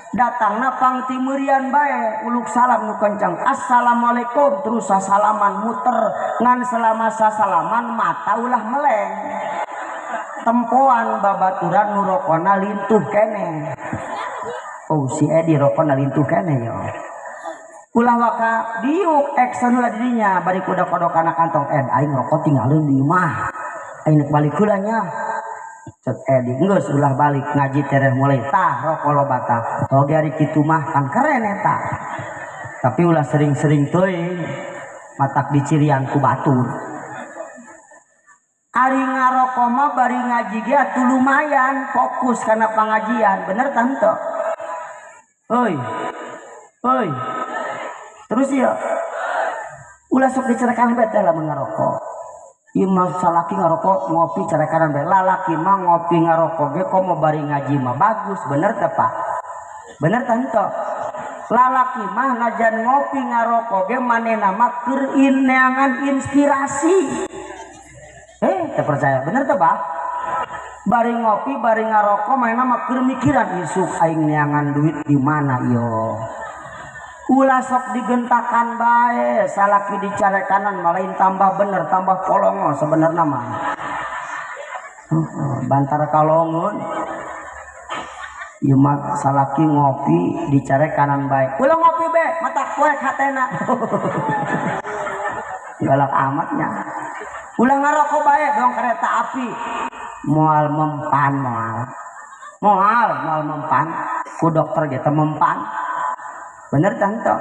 Datangna pang timurian bae uluk salam nu kencang. Assalamualaikum terus sasalaman muter ngan selama sasalaman mata ulah meleng. Tempoan babaturan nu rokona lintuh keneh. Oh si Edi rokona lintuh keneh yo. Ulah waka diuk action heula dirinya bari kuda kodok kana kantong ed aing rokok tinggalin di imah. Aing nek balik heula nya. Cek Edi geus ulah balik ngaji tereh mulai tah rokok loba tah. Oge ari kitu mah kan keren eta. Tapi ulah sering-sering teuing matak dicirian ku batur. Ari ngarokok mah bari ngaji ge atuh lumayan fokus kana pangajian, bener tante? Oi. Oi. Terus ya. Ulah sok dicerekan bae teh lamun ngarokok. Ieu mah salaki ngarokok ngopi carekanan bae. Lalaki mah ngopi ngarokok ge komo bari ngaji mah bagus, bener teh Pak? Bener tante? Lalaki mah najan ngopi ngarokok ge manehna mah keur neangan inspirasi. Teu percaya, bener teh Pak? Bari ngopi bari ngarokok manehna mah keur mikiran isuk aing neangan duit di mana yo. Ulah sok digentakan bae, salaki dicarekanan malain tambah bener, tambah polongo sebenarnya mah. Bantar kalongun. Ieu mah salaki ngopi dicarekanan bae. Ulah ngopi be, mata poek hatena. Galak amatnya. Ulah ngarokok bae dong kereta api. Moal mempan moal. Moal moal mempan. Ku dokter ge teu mempan. Bener tante?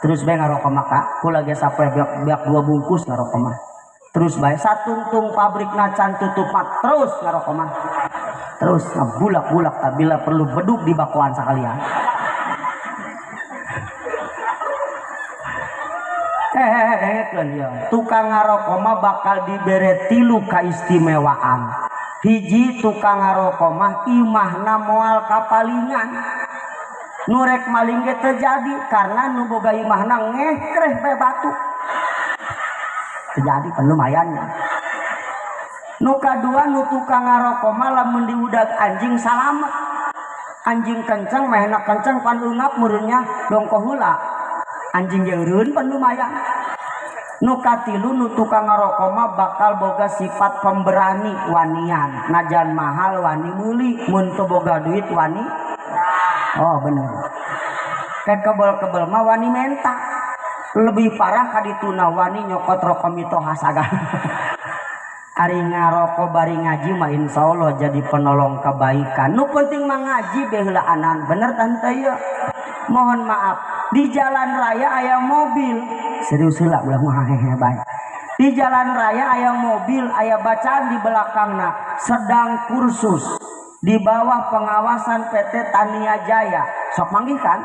Terus bae ngarokok maka kula ge sapoe beak 2 bungkus ngarokok mah. Terus bae satungtung pabrik nacan tutup mah terus ngarokok mah. Terus ngabulak-bulak tabila perlu beduk di bakuan sakalian. Dengekeun ieu. Tukang ngarokok mah bakal dibere 3 kaistimewaan. Hiji tukang ngarokok mah imahna moal kapalingan. Nurek maling ge terjadi karena nu boga imahna ngekreh bae batu. Terjadi pan lumayannya. Nu kadua nu tukang ngarokok mah lamun diudag anjing salamet. Anjing kenceng mehna kenceng pan eungap meureunnya dongko heula. Anjing ge eureun pan lumayan. Nu katilu nu tukang ngarokok mah bakal boga sifat pemberani wanian. Najan mahal wani meuli, mun teu boga duit wani. Oh bener. Kayak kebel-kebel mah wani menta. Lebih parah kadituna wani nyokot rokok mitoha sagan. Ari ngarokok bari ngaji mah insyaallah jadi penolong kebaikan. Nu penting mah ngaji be heulaanan. Bener tante ieu? Mohon maaf, di jalan raya aya mobil. Serius heula ulah mah hehe bae. Di jalan raya aya mobil, aya bacaan di belakangna sedang kursus di bawah pengawasan PT Tania Jaya. Sok manggih kan?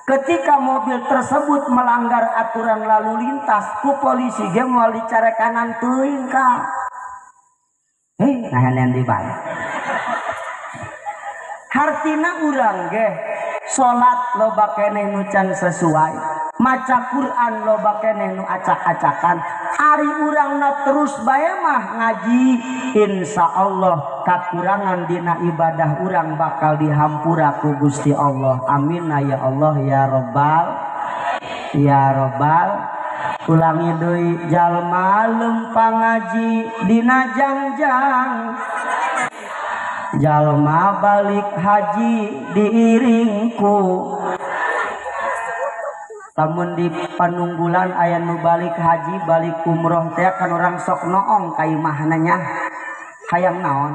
Ketika mobil tersebut melanggar aturan lalu lintas, ku polisi ge moal dicarekanan teuing ka. Nahan di bae. Hartina urang ge salat loba keneh nu can sesuai, maca Quran loba keneh nu acak-acakan. Ari urangna terus bae mah ngaji, insyaallah kakurangan dina ibadah urang bakal dihampura ku Gusti Allah. Amin ya Allah ya Robbal ya Robbal. Ulangi deui jalma lempang ngaji dina jangjang, jalma balik haji diiringku. Lamun di panunggulan aya nu balik haji balik umroh teh kan orang sok noong ka imahna nya. Hayang naon?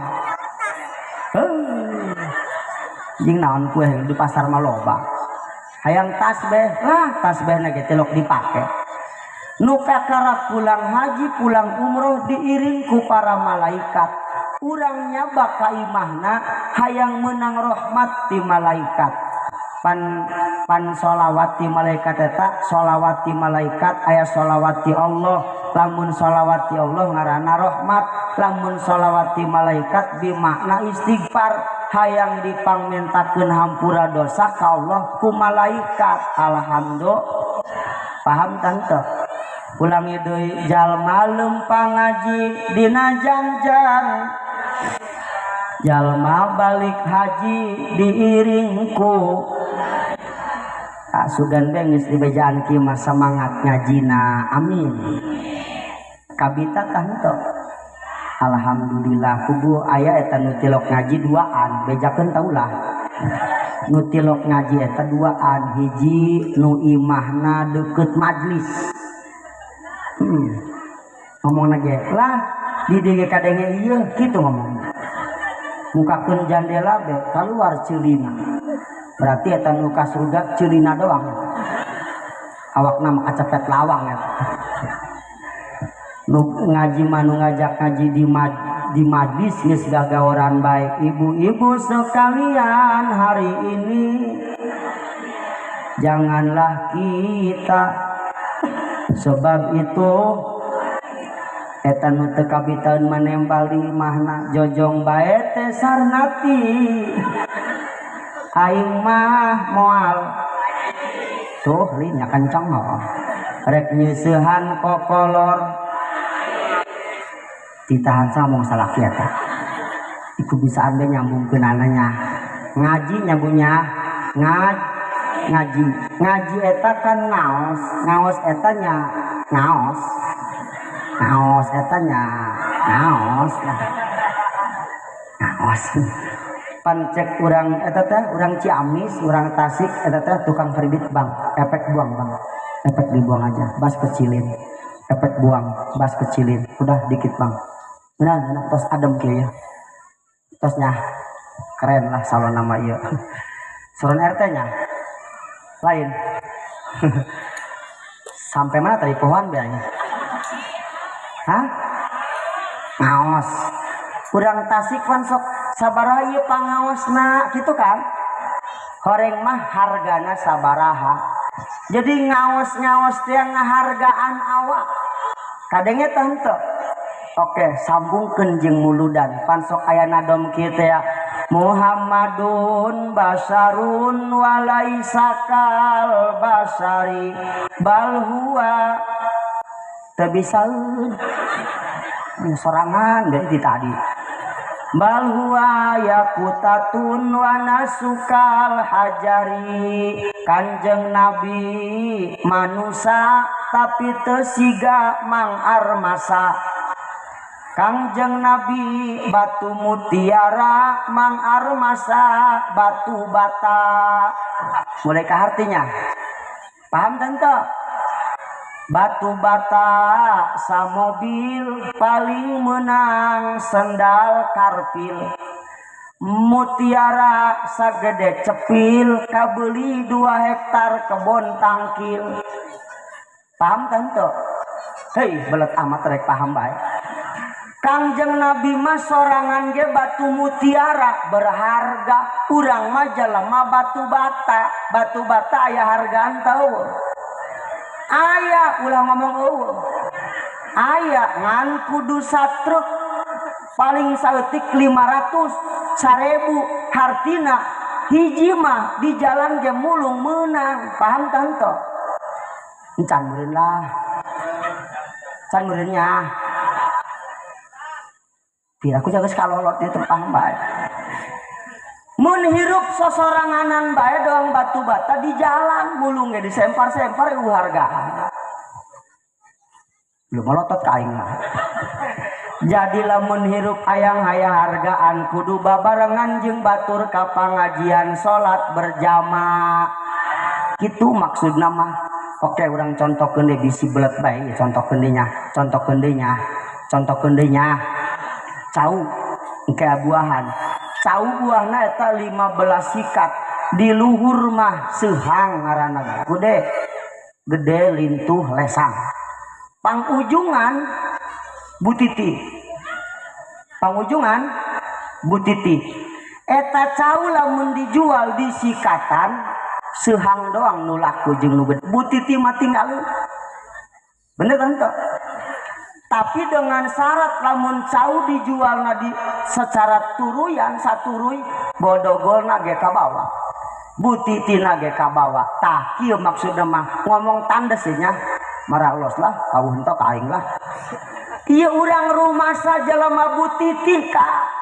Jeung naon kue di pasar mah loba. Hayang tasbih lah, tasbihna ge tilok dipake. Nu kakara pulang haji pulang umroh diiring ku para malaikat. Urang nyabak ka imahna hayang menang rahmat ti malaikat. Pan sholawat ti malaikat eta sholawat ti malaikat aya sholawat ti Allah. Lamun sholawat ti Allah ngaranna rahmat, lamun sholawat ti malaikat bimakna istighfar. Hayang dipangmentakeun hampura dosa ka Allah ku malaikat. Alhamdulillah. Paham tante? Ulangi deui, jalma lempang ngaji dina jang-jang, jalma balik haji diiring ku. Sugan be geus dibejaan kieu mah semangat ngajina. Amin. Kabita tante. Alhamdulillah kubu aya eta nu tilok ngaji duaan, bejakeun taulah. Nu tilok ngaji eta duaan, hiji nu imahna deukeut majlis. Ngomongna ge lah di dieu kadenge ieu kitu ngomong. Mukakeun jandela be kaluar ceulina. Berarti eta nu ka surga ceulina doang. Awakna mah kacepet lawang eta. Nu ngaji mah nu ngajak ngaji di majlis geus gagaoran bae. Ibu-ibu sekalian hari ini janganlah kita, sebab itu eta nu teu kabitaeun manembal di imahna jojong bae teh sarnati. Aing mah moal tuh linya kencang mah rek nyeusehan kokolor ditahan sama ngomong salah eta. Iku bisa anda nyambungkeun ananya ngaji nyambungnya ngaji ngaji eta kan ngaos ngaos eta nya ngaos ngaos eta nya ngaos ngaos pancek urang eta teh urang Ciamis urang Tasik eta teh tukang kredit bang, efek buang bang, efek dibuang aja, bas kecilin, efek buang, bas kecilin, udah dikit bang. Benar, benar, tos adem kieu ya. Tosnya keren lah salon nama ieu. Salon RT nya lain. Sampai mana tadi pohon biaya? Hah? Ngaos. Urang Tasik pan sok sabaraha ieu pangaosna kitu kan? Horeng mah hargana sabaraha. Jadi ngaos-ngaos teh ngahargaan awak. Kadenge teh henteu. Oke, sambungkeun jeung muludan. Pan sok aya nadom kieu teh ya. Muhammadun basarun walaisa kal basari bal huwa teu bisaeun. Sorangan dari tadi. Bal huwa yakutatun wa nasukal hajari. Kanjeng Nabi manusa tapi teu siga Mang Armasa. Kangjeng Nabi batu mutiara Mang Armasa batu bata. Mulai ke artinya paham tante? Batu bata samobil paling menang sendal karpil. Mutiara sagede cepil kabeli 2 hektar kebon tangkil. Paham tante? Hei belet amat rek paham bae. Kangjeng Nabi mah sorangan ge batu mutiara berharga, urang mah jelema batu bata. Batu bata aya hargaan tau? Aya, ulah ngomong eueuh. Aya ngan kudu satruk paling saeutik 500, 1000 hartina hiji mah di jalan ge mulung meunang. Paham tante? Encan meureun lah. Can meureunnya. Biar aku jaga sekalolot itu paham bae. Mun hirup sosoranganan bae doang batu bata di jalan mulung ge disempar-sempar eueuh hargaan. Lu melotot ka aing lah. Jadi lamun hirup ayang hayang hargaan kudu babarengan jeung batur ka pangajian salat berjamaah. Kitu maksudna mah. Oke, urang contohkeun deui bisi belet bae, contohkeun deui nya, contohkeun deui nya, contohkeun deui nya. Cau engke buahan. Cau buahna eta 15 sikat. Di luhur mah seuhang ngaranna. Gede. Gede lintuh lesang. Pangujungan butiti. Pangujungan butiti. Eta cau lamun dijual di sikatan seuhang doang nu laku jeung nu gede. Butiti mah tinggalin. Bener kan teu? Tapi dengan syarat lamun cau dijualna di secara turuyan saturuy bodogolna ge kabawa. Butitina ge kabawa. Tah kieu maksudna mah ngomong tandes nya. Marah los lah, kawuh entok aing lah. Ieu urang rumasa jelema butiti ka.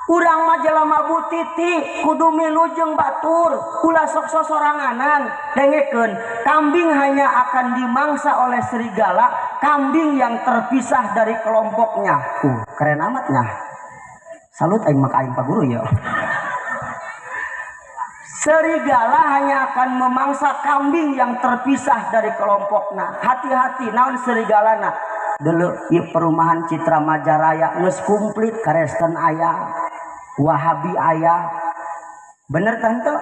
Urang mah jelema butiti kudu milu jeung batur, ulah sok sosoranganan. Dengekeun, kambing hanya akan dimangsa oleh serigala, kambing yang terpisah dari kelompoknya. Keren amatnya. Salut aing mah ka aing Pak Guru ya. Serigala hanya akan memangsa kambing yang terpisah dari kelompoknya. Hati-hati naon serigalana. Dulu ieu perumahan Citra Majaraya geus komplit Kristen aya, Wahabi aya. Bener tante?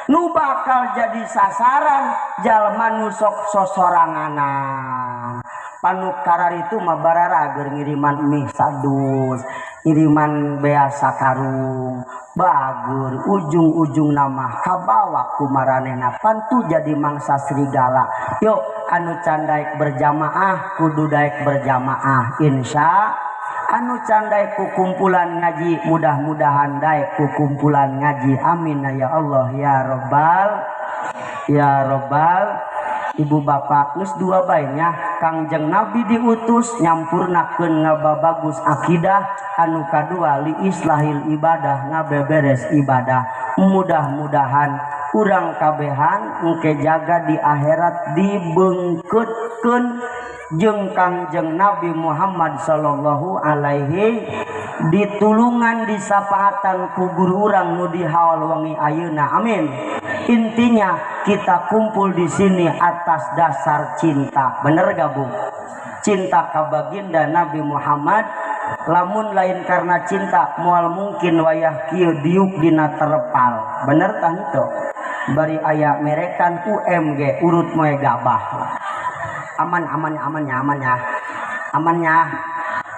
Nu bakal jadi sasaran jalma nu sok sosoranganan. Panu kararitu mah bararager ngiriman mie sadus, ngiriman bea sakarung, bagur ujung-ujung nama kabawa ku maranehna pantu jadi mangsa serigala. Yuk anu can daek berjamaah kudu daek berjamaah insya. Anu can daek ku kumpulan ngaji mudah-mudahan daek ku kumpulan ngaji, amin ya Allah ya robbal ya robbal. Ibu bapak geus dua bae nya, Kangjeng Nabi diutus nyampurnakeun ngababagus akidah, anu kadua li islahil ibadah ngabeberes ibadah. Mudah-mudahan urang kabehan engke jaga di akhirat dibengkeutkeun jeung Kangjeng Nabi Muhammad sallallahu alaihi, ditulungan disapaatan ku guru urang nu dihaul wengi ayeuna, amin. Intinya kita kumpul di sini atas dasar cinta, bener gak Bu? Cinta ka baginda Nabi Muhammad. Lamun lain karena cinta moal mungkin wayah kieu diuk dina terpal, bener tah henteu? Bari aya merekan UMG urut moe gabah. Aman aman aman ya, aman ya, aman ya.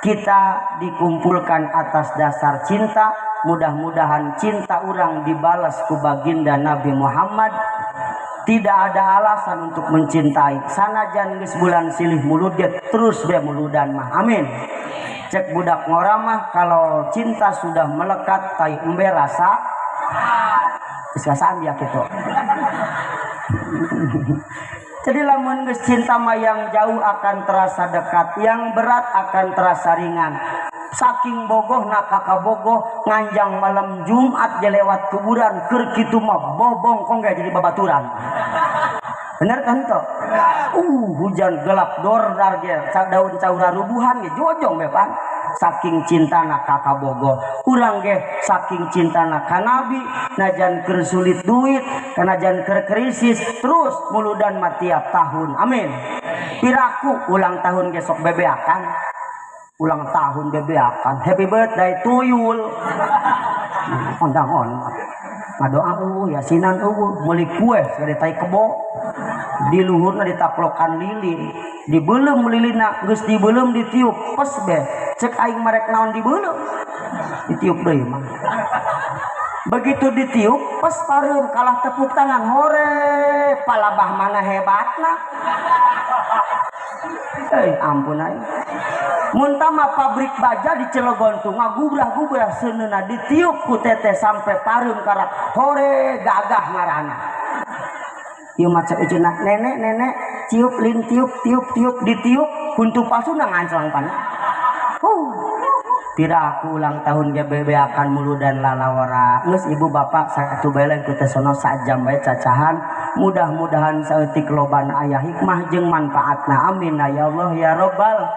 Kita dikumpulkan atas dasar cinta, mudah-mudahan cinta orang dibalas ku baginda Nabi Muhammad. Tidak ada alasan untuk mencintai. Sanajan geus bulan silih mulud ge terus be muludan mah, amin. Cek budak ngora mah kalau cinta sudah melekat tai embe rasa geus rasaan dia kitu. Jadi lamun geus cinta mah yang jauh akan terasa dekat, yang berat akan terasa ringan. Saking bogoh nak kakak bogoh nganjang malam Jumat dia lewat kuburan keur kitu mah bobongkong ge jadi babaturan. Bener kan toh? Hujan gelap dordar ge daun caura rubuhan ge jojong be pan. Saking cintana kakak bogoh urang ge saking cintana ka Nabi, najan keur sulit duit, kanajan keur krisis terus muludan mah tiap tahun, amin. Piraku ulang tahun ge sok bebeakan, ulang tahun bebeakan happy birthday tuyul ondang-on ngadoa eueuh yasinan eueuh meuli kue sagede tai kebo di luhurna ditaplokan lilin dibeuleum lilina geus dibeuleum ditiup pes be cek aing marek naon dibeuleum ditiup deui mah. Begitu ditiup pes pareum kalah tepuk tangan hore palabah mana hebatna. Ampun aing mun tama pabrik baja di Cilegon tuh ngagubrah-gubrah seuneuna ditiup ku teteh sampai pareum karak hore gagah ngaranna. Ieu mah cek eceuna nenek nenek ciup lin tiup tiup tiup ditiup huntu palsuna nganclang pan. Piraku ulang tahun ge bebeakan muludan lalawara. Geus ibu bapak satu beleng ku teh sono sajam bae cacahan. Mudah-mudahan saeutik lobana aya hikmah jeung manfaatna, amin ya Allah ya robbal.